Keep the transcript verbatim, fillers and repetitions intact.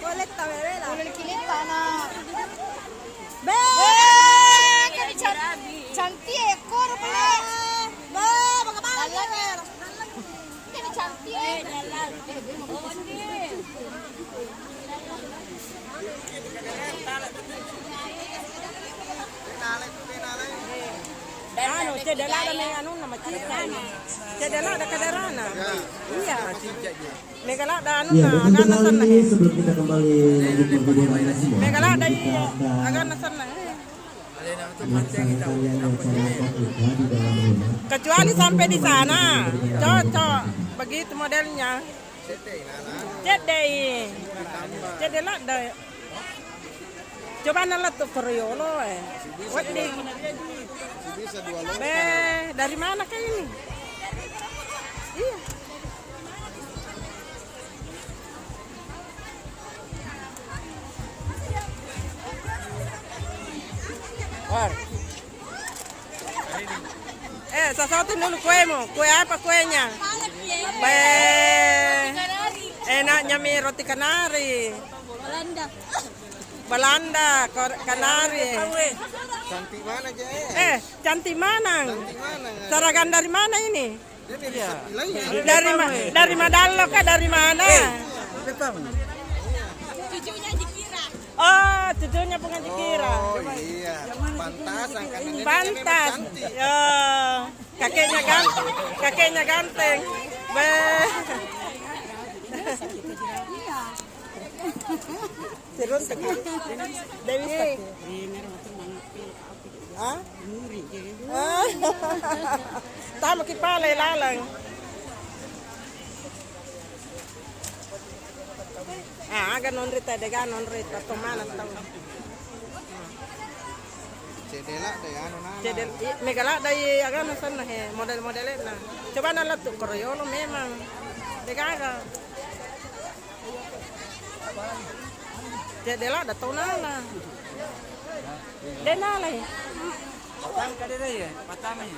Boletta, bebela. Boleh kiletta, nak. Be. Be, jadi can-, cantik ekor pula. Be, bagaimana? Jadi cantik. Anu, cedde' ladde' me anunna, macita. Cedde' ladde' kadarana. Iya. Mega ladde' anunna, aganna senna he. Sebelum kita kembali lanjutkan video lainnya semua, mega ladde' iya, aganna senna he. Kecuali sampai di sana, cocok. Begitu modelnya. Cedde' i. Cedde' ladde'. Coba nalettu' ko riolo, eh. Wedding. Be, dari mana kah ini? Iya. War. Eh, sesuatu dulu kuemu. Kue apa kuenya? Be, enaknya mi roti kanari. Belanda. Belanda, Kor-, Kanari. Cantik mana, Je? Eh, cantik mana? Cantik mana? Saragan dari mana ini? Iya. Dari ma-, dari Madallo kah, dari mana? Eh, betul. Cucunya Jikira. Oh, cucunya Bunga Jikira. Oh, iya. Pantas, angkatnya memang cantik. Pantas. Ya. Kakeknya ganteng, kakeknya ganteng. Be. Serius, Kak? Dewi, Kak? Ah? Ah. Tama ki pale laleng. Ah, aga nonrita, dega nonrita, to mana tau. Cedde' ladde' anu nana. Cedde', i-, mega ladde' i agana senna he, model-modelenna. Coba nalettu' ko riolo memang. Degaga. Cedde' ladde' tau nala. De' nala he. Patang kade deh ya, patang ya.